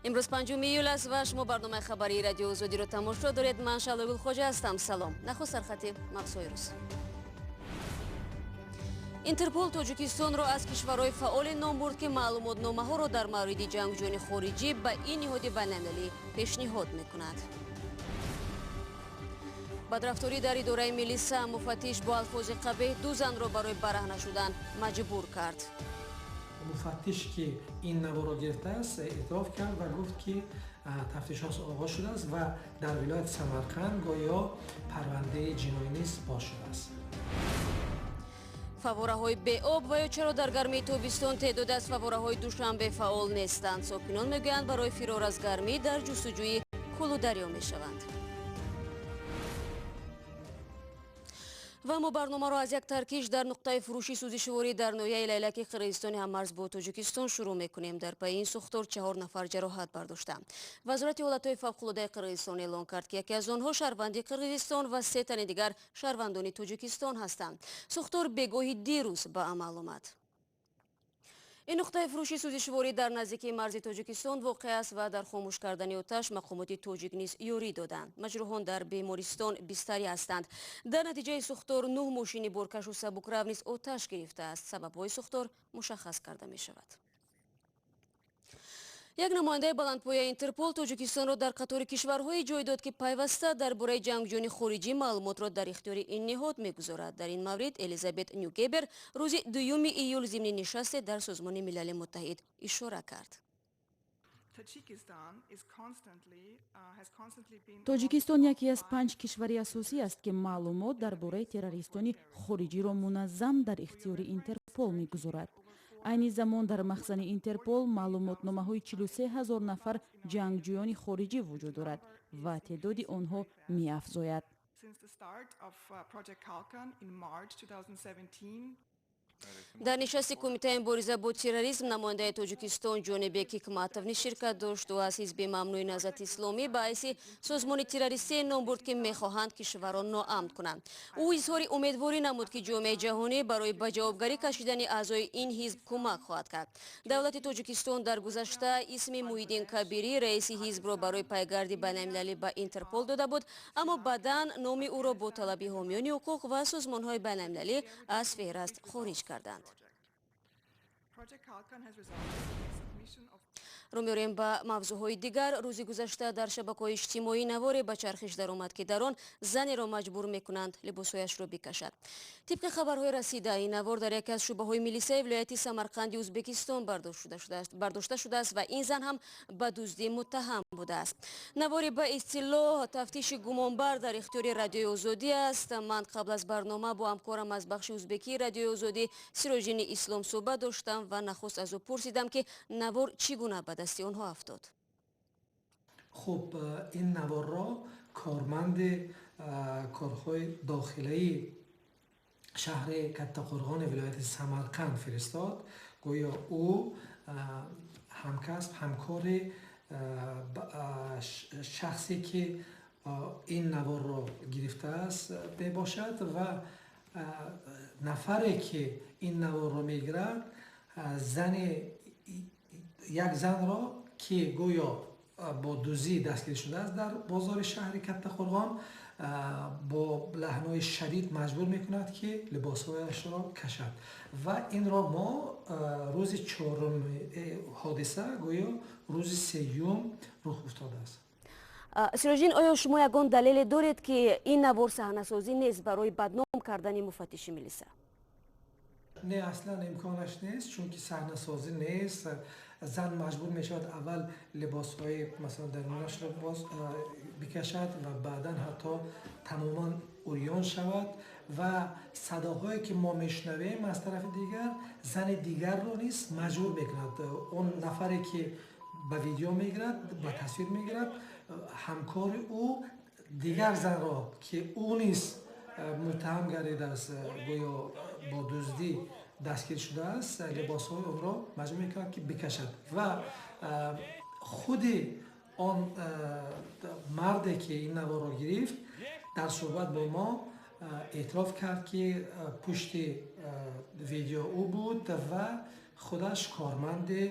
Имрӯз 5 июл аст ва шумо барномаи хабарии Радиои Озодиро тамошо доред. Ман Шаҳло Гулхоҷа ҳастам. Салом. Нахуст сархати мавзӯи рӯз. Интерпол Тоҷикистонро аз кишварҳои фаъоле ном бурд, ки маълумотномаҳоро дар мавриди ҷангҷӯёни хориҷӣ ба ин ниҳоди байналмилалӣ пешниҳод мекунад. Бадрафторӣ дар идораи милиса: муфаттиш бо алфози қабеҳ ду занро барои бараҳна шудан маҷбур кард. Муфаттиш, ки ин наворро гирифтааст, эътироф кард ва гуфт, ки тафтишот оғоз шудааст ва дар вилояти Самарқанд гӯё парвандаи ҷиноӣ низ боз шудааст. Фавораҳои беоб ва ё чаро дар гармии тобистон теъдоде аз фавораҳои Душанбе фаъол нестанд? Сокинон мегӯянд, барои фирор аз гармӣ дар ҷустуҷӯи кӯлу дарё мешаванд. Ва мо барномаро аз як таркиш дар нуқтаи фурӯши сӯзишворӣ дар ноҳияи Лайлаки Қирғизистони ҳаммарз бо Тоҷикистон шурӯъ мекунем. Дар пайи ин сӯхтор 4 нафар ҷароҳат бардоштанд. Вазорати ҳолатҳои фавқулодаи Қирғизистон эълон кард, ки яке аз онҳо шаҳрванди Қирғизистон ва 3 тани дигар шаҳрвандони Тоҷикистон ҳастанд. Сӯхтор бегоҳи дирӯз ба амал омад. Ин нуқтаи фурӯши сӯзишворӣ дар наздикии марзи Тоҷикистон воқеъ аст ва дар хомӯш кардани оташ мақомоти тоҷик низ ёрӣ доданд. Маҷрӯҳон дар бемористон бистарӣ ҳастанд. Дар натиҷаи сӯхтор 9 мошини боркашу сабукрав низ оташ гирифтааст. Сабабҳои сӯхтор мушаххас карда мешавад. Як намояндаи баландпояи Интерпол Тоҷикистонро дар қатори кишварҳое ҷой дод, ки пайваста дар бораи ҷангҷӯёни хориҷӣ маълумотро дар ихтиёри ин ниҳод мегузорад. Дар ин маврид Элизабет Нюгебер рӯзи 2 июл зимни нишасте дар Созмони Милали Муттаҳид ишора кард. Тоҷикистон яке аз 5 кишвари асосӣ аст, ки маълумот дар бораи террористони хориҷиро муназзам дар ихтиёри Интерпол мегузорад. Айни замон дар махзани Интерпол маълумотномаҳои 43 ҳазор нафар ҷангҷӯёни хориҷӣ вуҷуд дорад ва теъдоди онҳо меафзояд. Дар нишасти кумитаи мубориза бо терроризм намояндаи Тоҷикистон Ҷонибек Ҳикматов низ ширкат дошт. Ӯ аз ҳизби мамнӯи Наҳзати Исломӣ ба ҳайси созмони террористие ном бурд, ки мехоҳанд кишварро ноамн кунанд. Ӯ изҳори умедворӣ намуд, ки ҷомеаи ҷаҳонӣ барои ба ҷавобгарӣ кашидани аъзои ин ҳизб кӯмак хоҳад кард. Давлати Тоҷикистон дар гузашта исми Муҳиддин Кабирӣ, раиси ҳизбро, барои пайгарди байналмилалӣ ба Интерпол дода буд, аммо баъдан номи ӯро бо талаби ҳомиёни ҳуқуқ ва созмонҳои байналмилалӣ аз феҳраст хориҷ карданд. Рӯ меорем ба мавзӯъҳои дигар. Рӯзи гузашта дар шабакаҳои иҷтимоӣ наворе ба чархиш даромад, ки дар он занеро маҷбур мекунанд либосҳояшро бикашад. Тибқи хабарҳои расида, ин навор дар яке аз шӯъбаҳои милисаи вилояти Самарқанди Ӯзбекистон бардошта шудааст ва ин зан ҳам ба дуздӣ муттаҳам будааст. Навори ба истилоҳ тафтиши гумонбар дар ихтиёри Радиои Озодӣ аст. Ман қабл аз барнома бо ҳамкорам аз бахши ӯзбекии Радиои Озодӣ Сироҷини Ислом суҳбат доштам ва нахуст аз ӯ пурсидам, ки навор чӣ гуна ба дасти онҳо афтод. Хуб, ин наворро корманди корҳои дохилаи шаҳри Каттақурғони вилояти Самарқанд фиристод. Гӯё ӯ ҳамкасб, ҳамкори шахсе, ки ин наворро гирифтааст, мебошад ва нафаре, ки ин наворро мегирад, зани як занро, ки гӯё бо дуздӣ дастгир шудааст дар бозори шаҳри Каттақурғон, бо лаҳнои шадид маҷбур мекунад, ки либосҳояшро кашад. Ва инро мо рӯзи 4 ҳодиса гӯё рӯзи 3 рух уфтодааст. Сироҷиддин, оё шумо ягон далеле доред, ки ин навор саҳнасозӣ нест барои бадном кардани муфаттиши милиса? Не, аслан имконаш нест, чунки саҳнасозӣ нест. Зан маҷбур мешавад аввал либосҳои масалан дарунашро боз бикашад ва баъдан ҳатто тамоман урён шавад. Ва садоҳое, ки мо мешунавем, аз тарафи дигар зани дигарро низ маҷбур мекунад. Он нафаре, ки ба видео мегирад, ба тасвир мегирад, ҳамкори ӯ дигар занро, ки ӯ низ муттаҳам гардидааст, гӯё бо дуздӣ дастгир шудааст, либосҳои онро маҷбур мекунад, ки бикашад. Ва худи он марде, ки ин наворро гирифт, дар суҳбат бо мо эътироф кард, ки пушти видео ӯ буд ва худаш корманди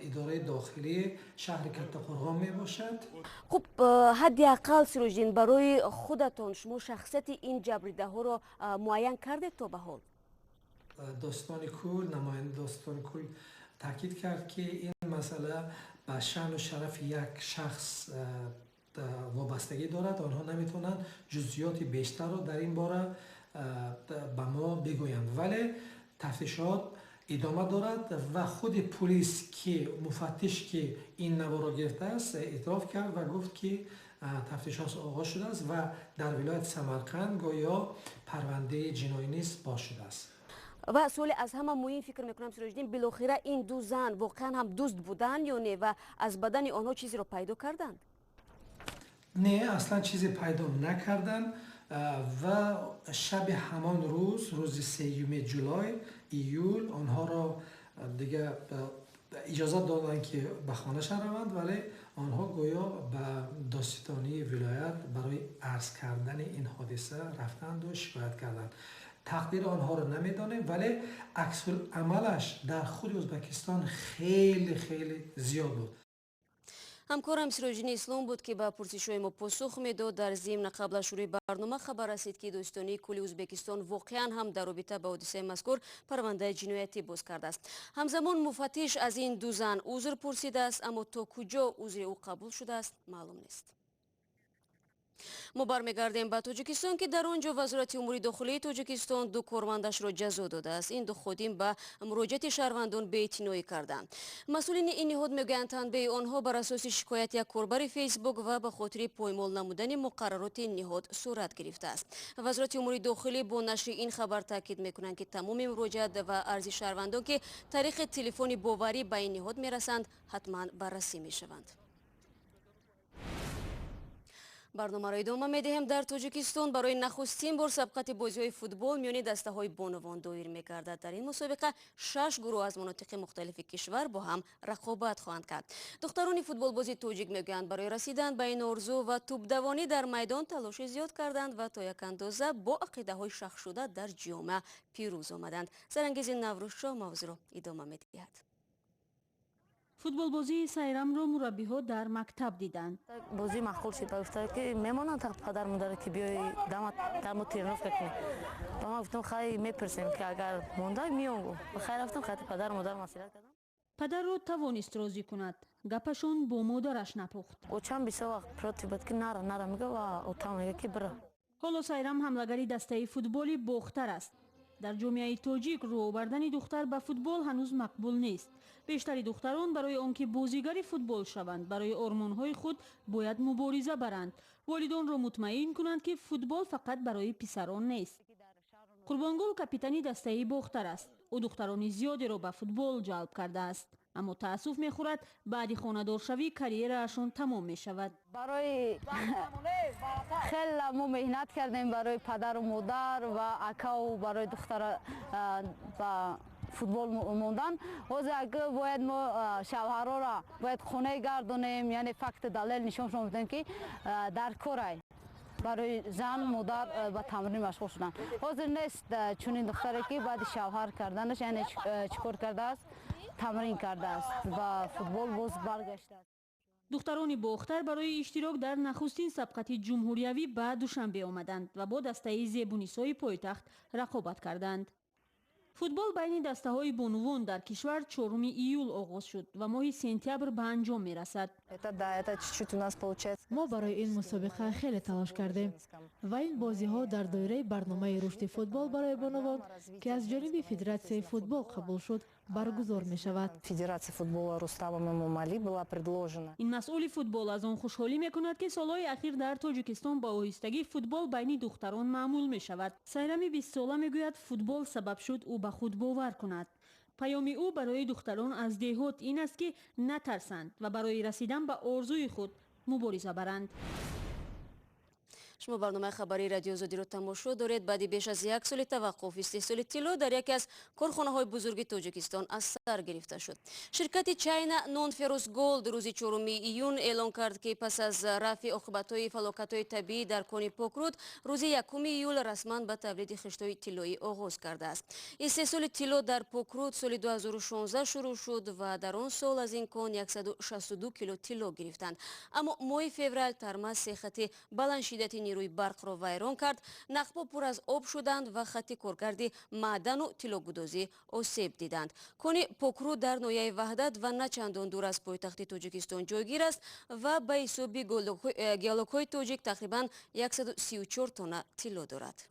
Идораи дохилии шаҳри Каттақурғон мебошад. Хуб, ҳадди ақал, Сироҷиддин, барои худатон шумо шахсияти ин ҷабрдидаҳоро муайян кардед то ба ҳол? Достони кул, намояндаи достони кул таъкид кард, ки ин масъала ба шаъну шарафи як шахс вобастагӣ дорад, онҳо наметавонанд ҷузъиёти бештарро дар ин бора ба мо бигӯянд, вале тафтишот идома дорад ва худи пулис, ки муфаттиш, ки ин наворро гирифтааст, эътироф кард ва гуфт, ки тафтишот оғоз шудааст ва дар вилояти Самарқанд гӯё парвандаи ҷиноӣ низ боз шудааст. Ва суоле аз ҳама муҳим, фикр мекунам, Сироҷиддин, билохира ин ду зан воқеан ҳам дузд буданд ё не ва аз бадани онҳо чизеро пайдо карданд? Не, аслан чизе пайдо накарданд ва шаби ҳамон рӯз, рӯзи 3-юми ҷулой, июл, онҳоро дига иҷозат доданд, ки ба хонаашон раванд, вале онҳо гӯё ба додситонии вилоят барои арз кардани ин ҳодиса рафтанду шикоят карданд. Тақдири онҳоро намедонем, вале аксуламалаш дар худи Ӯзбекистон хеле хеле зиёд буд. Ҳамкорам Сироҷиддини Ислом буд, ки ба пурсишҳои мо посух медод. Дар зимн, қабл аз шурӯи барнома хабар расид, ки додситонии кулли Ӯзбекистон воқеан ҳам дар робита ба ҳодисаи мазкур парвандаи ҷиноятӣ боз кардааст. Ҳамзамон муфаттиш аз ин ду зан узр пурсидааст, аммо то куҷо узри ӯ қабул шудааст, маълум нест. Мо бармегардем ба Тоҷикистон, ки дар он ҷо Вазорати умури дохилии Тоҷикистон ду кормандашро ҷазо додааст. Ин ду ходим ба муроҷиати шаҳрвандон беэътиноӣ карданд. Масъулини ин ниҳод мегӯянд, танбеҳи онҳо бар асоси шикояти як корбари Фейсбук ва ба хотири поймол намудани муқаррароти ин ниҳод сурат гирифтааст. Вазорати умури дохилӣ бо нашри ин хабар таъкид мекунанд, ки тамоми муроҷиат ва арзи шаҳрвандон, ки тариқи телефони боварӣ ба ин ниҳод мерасанд, ҳатман баррасӣ мешаванд. Барномаро идома медиҳем. Дар Тоҷикистон барои нахустин бор сабқати бозиҳои футбол миёни дастаҳои бонувон доир мегардад. Дар ин мусобиқа шаш гурӯҳ аз манотиқи мухталифи кишвар бо ҳам рақобат хоҳанд кард. Духтарони футболбози тоҷик мегӯянд, барои расидан ба ин орзу ва тӯбдавонӣ дар майдон талоши зиёд карданд ва то як андоза бо ақидаҳои шахшуда дар ҷомеа пирӯз омаданд. Сарангези Наврӯзшоҳ мавзӯъро идома медиҳад. Футболбозии Сайрамро мураббиҳо дар мактаб диданд. Бозӣ маъқул шуд ва гуфта, ки мемонанд падар модаре, ки биёи дамо тренировка кунӣ. Ба ман гуфтам, хай, мепурсем, ки агар монда, миём. Хай, рафтам, хати падару модар маслиҳат кардам. Падарро тавонист розӣ кунад, гапашон бо модараш напухт. Очам бисёр вақт против буд, ки нара, нара мега, ва отам мега, ки бира. Ҳоло Сайрам ҳамлагари дастаи футболи Бохтар аст. Дар ҷомеаи тоҷик рӯ овардани духтар ба футбол ҳанӯз мақбул нест. Бештари духтарон барои он ки бозигари футбол шаванд, барои ормонҳои худ бояд мубориза баранд, волидонро мутмаин кунанд, ки футбол фақат барои писарон нест. Қурбонгул капитани дастаи Бохтар аст. Ӯ духтарони зиёдеро ба футбол ҷалб кардааст, аммо таассуф мехӯрад, баъди хонадоршавӣ карьераашон тамом мешавад. Барои хеле мо меҳнат кардем, барои падару модар ва акаву барои духтара ба футбол мондан. Ҳозир аг бояд мо шавҳарора бояд қонеъ гардонем, яъне факту далел нишоншон бидем, ки дар корай барои зан модар ба тамрин машғул шудан. Ҳозир нест чунин духтаре, ки баъди шавҳар карданаш, яъне чӣ кор кардааст, тамрин кардааст, ба футбол боз баргаштааст. Духтарони Бохтар барои иштирок дар нахустин сабқати ҷумҳуриявӣ ба Душанбе омаданд ва бо дастаи Зебунисои пойтахт рақобат карданд. Футбол байни дастаҳои бонувон дар кишвар 4 июл оғоз шуд ва моҳи сентябр ба анҷом мерасад. Мо барои ин мусобиқа хеле талош кардем ва ин бозиҳо дар доираи барномаи рушди футбол барои бонувон, ки аз ҷониби Федератсияи футбол қабул шуд, баргузор мешавад. Ин масъули футбол аз он хушҳолӣ мекунад, ки солҳои ахир дар Тоҷикистон ба оҳистагӣ футбол байни духтарон маъмул мешавад. Сайрами 20-сола мегӯяд, футбол сабаб шуд ӯ ба худ бовар кунад. Паёми ӯ барои духтарон аз деҳот ин аст, ки натарсанд ва барои расидан ба орзуи худ мубориза баранд. Шумо барномаи хабарии Радиои Озодиро тамошо доред. Баъди беш аз як соли таваққуф, истеҳсоли тилло дар яке аз корхонаҳои бузурги Тоҷикистон аз сар гирифта шуд. Ширкати China Non-Ferrous Gold рӯзи 4 июн эълон кард, ки пас аз рафъи оқибатҳои фалокатҳои табиӣ дар кони Покруд, рӯзи 1 июл расман ба тавлиди хиштҳои тиллоӣ оғоз кардааст. Истеҳсоли тилло дар Покруд соли 2016 шурӯъ шуд ва дар он сол аз ин кон 162 кило тилло гирифтанд. Аммо моҳи феврал тарма се хати баландшиддати нерӯи барқро вайрон кард, нақбҳо пур аз об шуданд ва хати коркарди маъдану тиллогудозӣ осеб диданд. Кони Покруд дар ноҳияи Ваҳдат ва на чандон дур аз пойтахти Тоҷикистон ҷойгир аст ва ба ҳисоби геологҳои тоҷик тақрибан 134 тонна тилло дорад.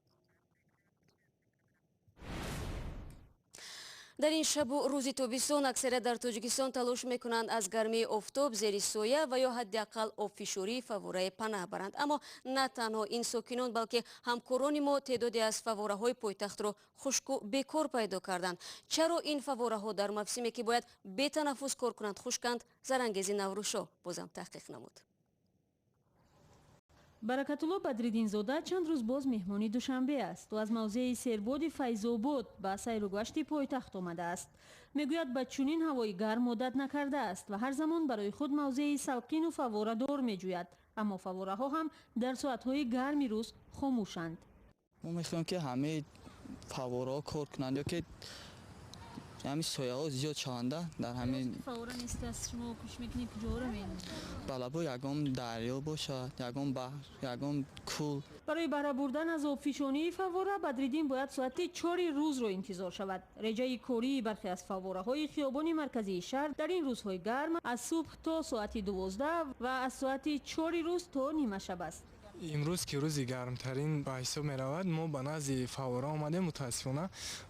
Дар ин шабу рӯзи тобистон аксарият дар Тоҷикистон талош мекунанд аз гармии офтоб зери соя ва ё ҳадди ақал обфишории фаввораи панаҳ баранд. Аммо на танҳо ин сокинон, балки ҳамкорони мо теъдоде аз фаввораҳои пойтахтро хушку бекор пайдо карданд. Чаро ин фаввораҳо дар мавсиме, ки бояд бетанаффус кор кунанд, хушканд? Зарангези Наврӯзшоҳ бозам таҳқиқ намуд. Баракатулло Бадриддинзода чанд рӯз боз меҳмони Душанбе аст. Ӯ аз мавзеи сербоди Файзобод ба сайругашти пойтахт омадааст. Мегӯяд, ба чунин ҳавои гарм одат накардааст ва ҳар замон барои худ мавзеи салқину фавворадор меҷӯяд. Аммо фаввораҳо ҳам дар соатҳои гарми рӯз хомӯшанд. Мо мехоҳем, ки ҳамаи фаввораҳо кор кунанд ё ки ҳамин сояҳо зиёд шаванда дар ҳамин. Фаввора нест аст, шумо кӯшиш мекунед куҷоро мебинед? Балабо ягон дарё бошад, ягон баҳр, ягон кӯл. Барои баҳра бурдан аз обфишонии фаввора Бадриддин бояд соати 4 рӯзро интизор шавад. Реҷаи кории бархе аз фаввораҳои хиёбони марказии шаҳр дар ин рӯзҳои гарм аз субҳ то соати 12 ва аз соати 4 рӯз то нимашаб аст. Имрӯз, ки рӯзи гармтарин ба ҳисоб меравад, мо ба назди фаввора омадем. Мутаассифона,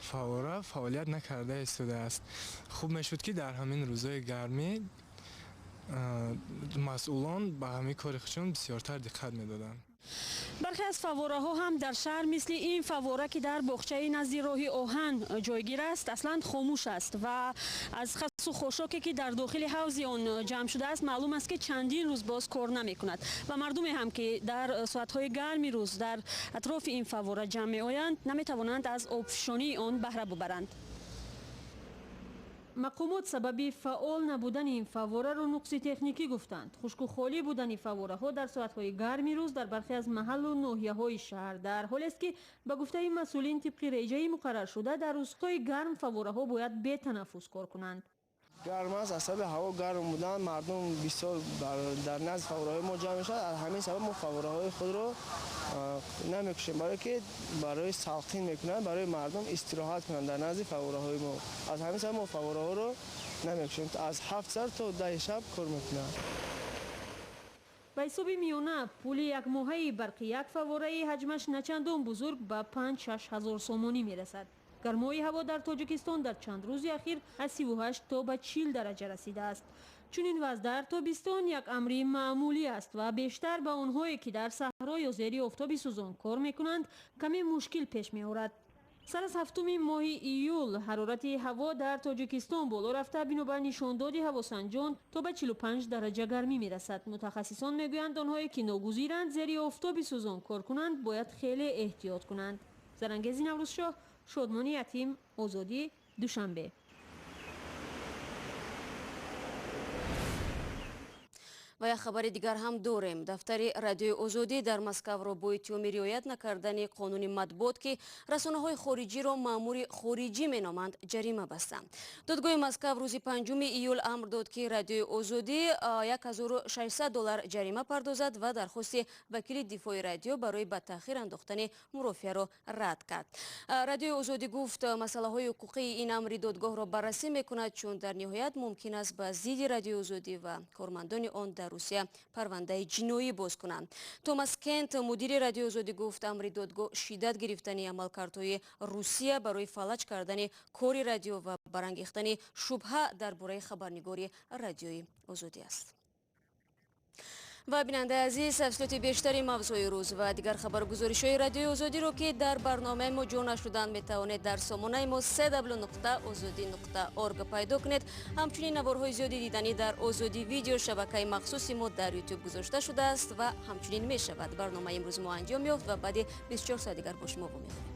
фаввора фаъолият накарда истодааст. Хуб мешуд, ки дар ҳамин рӯзҳои гармӣ масъулон ба ҳамин кори худшон бисёртар диққат медоданд. Бархе аз фаввораҳо ҳам дар шаҳр, мисли ин фаввора, ки дар боғчаи назди роҳи оҳан ҷойгир аст, аслан хомӯш аст ва аз хасу хошоке, ки дар дохили ҳавзи он ҷамъ шудааст, маълум аст, ки чандин рӯз боз кор намекунад ва мардуме ҳам, ки дар соатҳои гарми рӯз дар атрофи ин фаввора ҷамъ меоянд, наметавонанд аз обфишонии он баҳра бубаранд. Мақомот сабаби фаъол набудани ин фаввораро нуқси техникӣ гуфтанд. Хушку холӣ будани фаввораҳо дар соатҳои гарми рӯз дар бархе аз маҳаллу ноҳияҳои шаҳр дар ҳолест, ки ба гуфтаи масъулин, тибқи реҷаи муқарраршуда дар рӯзҳои гарм фаввораҳо бояд бетанаффус кор кунанд. Гарм аст, аз сабаби ҳаво гарм будан мардум бисёр дар назди фаввораҳои мо ҷамъ мешавад. Аз ҳамин сабаб мо фаввораҳои худро намекушем, барое ки барои салқин мекунанд, барои мардум истироҳат кунанд дар назди фаввораҳои мо. Аз ҳамин сабаб мо фаввораҳоро намекушем. Аз 7 сар то 10 шаб кор мекунанд. Ба ҳисоби миёна пули якмоҳаи барқи як фаввораи ҳаҷмаш начандон бузург ба 5-6 ҳазор сомонӣ мерасад. Гармои ҳаво дар Тоҷикистон дар чанд рӯзи ахир аз 38 то ба 40 дараҷа расидааст. Чунин вазъ дар тобистон як амри маъмулӣ аст ва бештар ба онҳое, ки дар саҳро ё зери офтоби сӯзон кор мекунанд, каме мушкил пеш меорад. Сар аз 7 моҳи июл ҳарорати ҳаво дар Тоҷикистон боло рафта, бинобар нишондоди ҳавосанҷон то ба 45 дараҷа гармӣ мерасад. Мутахассисон мегӯянд, онҳое, ки ногузиранд зери офтоби сӯзон кор кунанд, бояд хеле эҳтиёт кунанд. Зарангези Наврӯзшоҳ, Шодмони Ятим, Озодӣ, Душанбе. Ва як хабари дигар ҳам дорем. Дафтари Радиои Озодӣ дар Москавро бо иттиҳоми риоят накардани қонуни матбуот, ки расонаҳои хориҷиро маъмури хориҷӣ меноманд, ҷарима бастанд. Додгоҳи Москав рӯзи 5 июл амр дод, ки Радиои Озодӣ 1600 доллар ҷарима пардозад ва дархости вакили дифои радио барои ба таъхир андохтани мурофиаро рад кард. Радиои Озодӣ гуфт, масъалаҳои ҳуқуқии ин амри додгоҳро баррасӣ мекунад, чун дар ниҳоят мумкин аст ба зидди Радиои Озодӣ ва кормандони он дар Русия парвандаи ҷиноӣ боз кунанд. Томас Кент, мудири Радиои Озодӣ, гуфт, амри додгоҳ шиддат гирифтани амалкардҳои Русия барои фалаҷ кардани кори радио ва барангехтани шубҳа дар бораи хабарнигори Радиои Озодӣ аст. Ва бинандаи азиз, тафсилоти бештари мавзӯи рӯз ва дигар хабаргузоришҳои Радиои Озодиро, ки дар барномаи мо ҷо нашуданд, метавонед дар сомонаи мо www.ozodi.org пайдо кунед. Ҳамчунин наворҳои зиёди диданӣ дар Озодӣ Видео, шабакаи махсуси мо дар Ютуб, гузошта шудааст ва ҳамчунин мешавад. Барномаи имрӯз мо анҷом ёфт ва баъди 24 соат дигар бо шумо вомехӯрем.